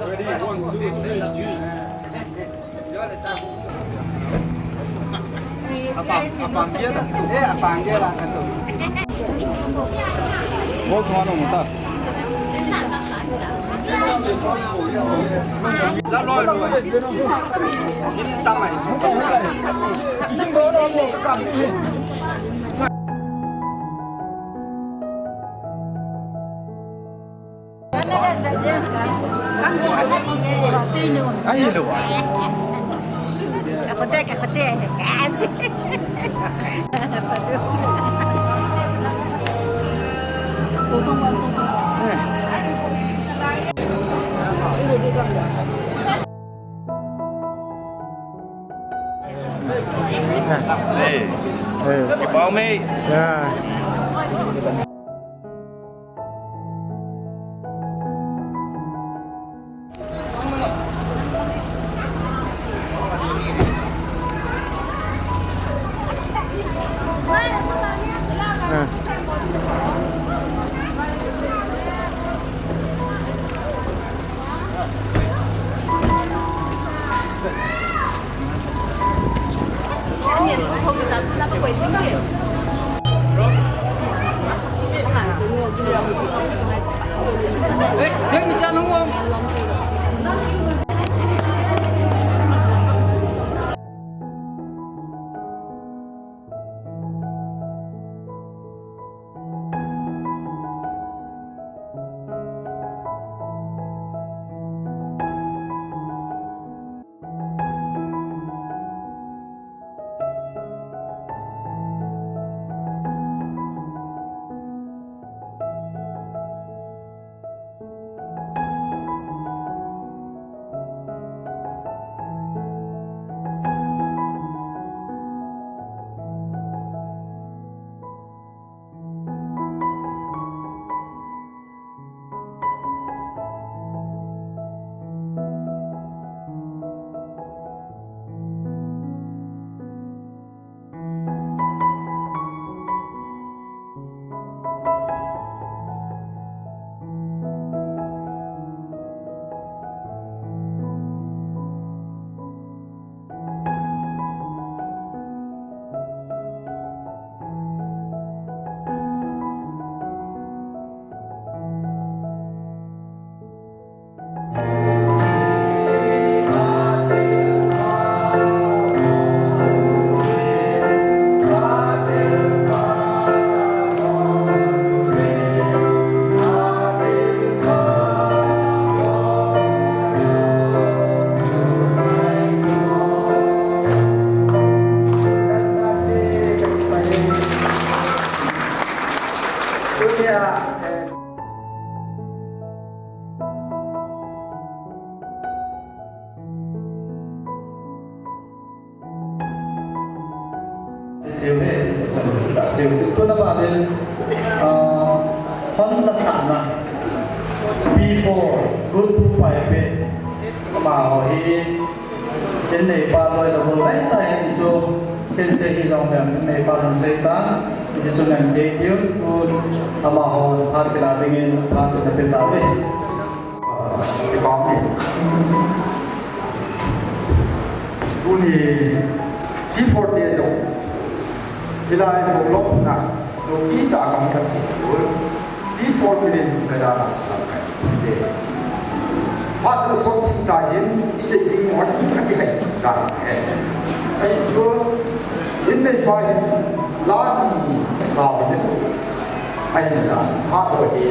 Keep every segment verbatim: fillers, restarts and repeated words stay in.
Ready, one, two, three, cheers. Apang, apang dia lah. Eh, apang dia lah, kata. Bos mana muta? Lah, loi, loi. Ini tamai. Ahilou. Hey. Hey. Kipau mai. Ya. Teu he, tuna ba le, ah, hon la sa na. P four, good to five, eh. Ama ho hi, ken nei pa loi la bol lai ta hi chu, ken sei hi jong le, ken nei pa jong sei ta, hi chu men sei tiu, tu, ama ho, phat kila dingin, phat kila pil ta ve. Kipah e. Tuni P four te jong hilai Moulok na loupi tah a kahung lhun thei un, P four kilin ka dalha sa kai te. Phat la sot thim ta hin, i sei ding mo, ka ti hai thim ta e. Ahi chu, in nei pa hin, la ni sa ni. Ahinla, phat ho hi,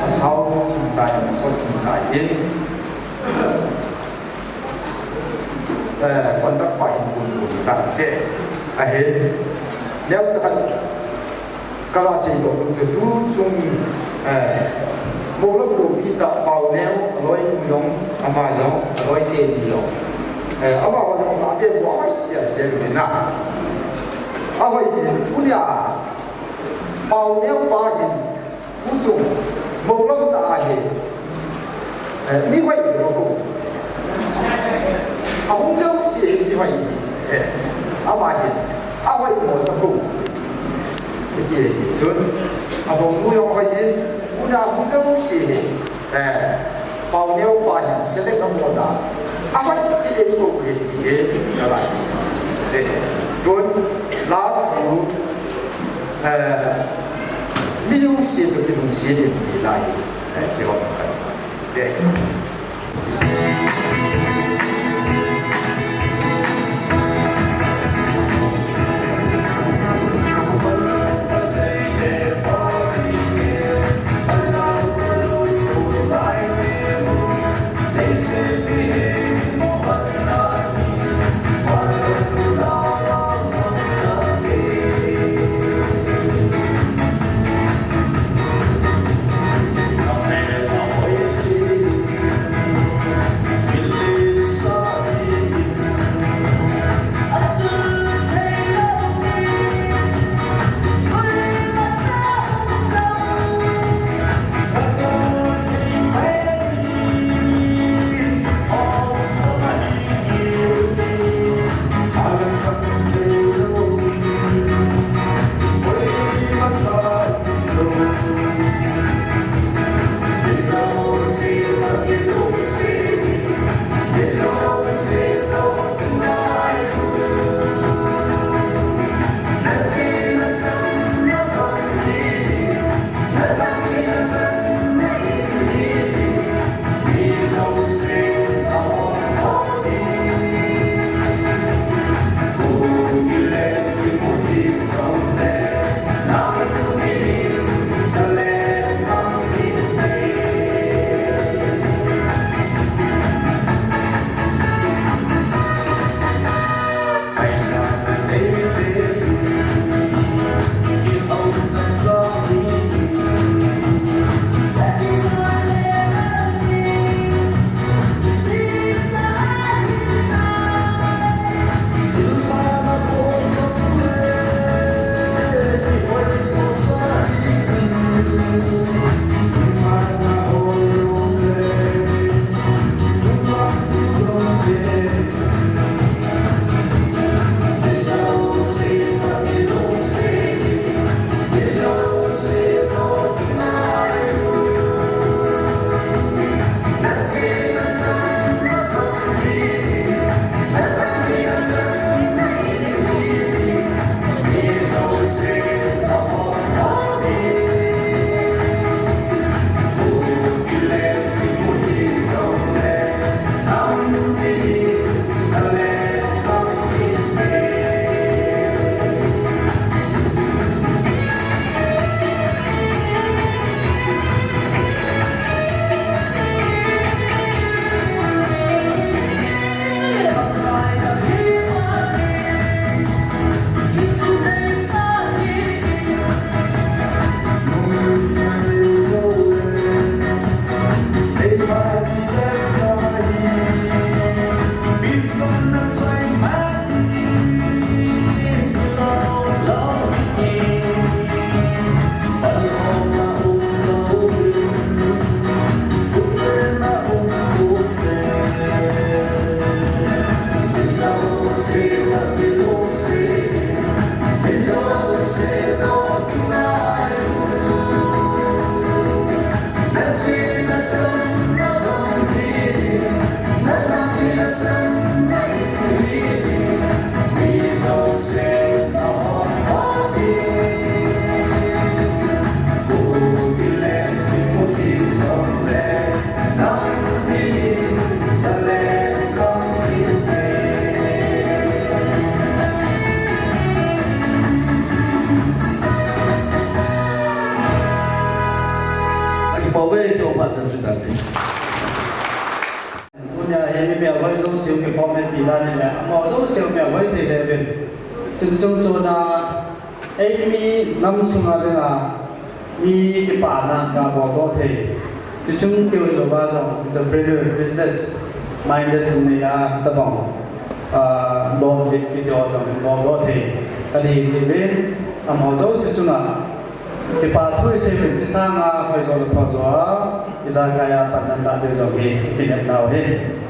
asao thim ta hin, asot thim ta hin. Eh, conductor pa hin bun bun hi ta te. Ahin, neocha khat, ka la sei doh chu tu chung, eh, Moulok loupi tah Pauneo, aloi jong, ama jong, aloi teni jong. Eh, ama jong la te bou ai sia sia lu na. Ahoi jin, tunia Paoneo pa hin, hu chung, moulam ta ahi. Eh, mi hoi hi ko. Ahung jouse hi mi hoi hi. Eh, ama hin, ahoi mo sa ko. Hiti hi chun, abang nu jong hoi jin, tunia hung jouse hi. Eh, Paoneo pa hin select a mo da. Ahoi chi ei ko ke ti he, na la si. Eh, tun la su, eh, mi jouse to kilungset in ti la hi, eh, kihou kan sa. Eh. Aki pau ve to pa chan chu tan te. Tunia hi mi melhoi jouse u kikhom e ti dan hi le, amaho jouse u melhoi thei le uvin. Chun chun chun a, eimi nam sunga dinga mi kipana ga boldoh thei. Chuchung keu hilouva jong entrepreneur, business minded hung nei a, tabang, ah, lom lip kiti ho jong boldoh thei. Kani jeh uvin, amaho jouse chunga kipa thu isei uvin, chusanga hoijo le phajo a ijakai a panna lah diu jong hi kinepnau ahi.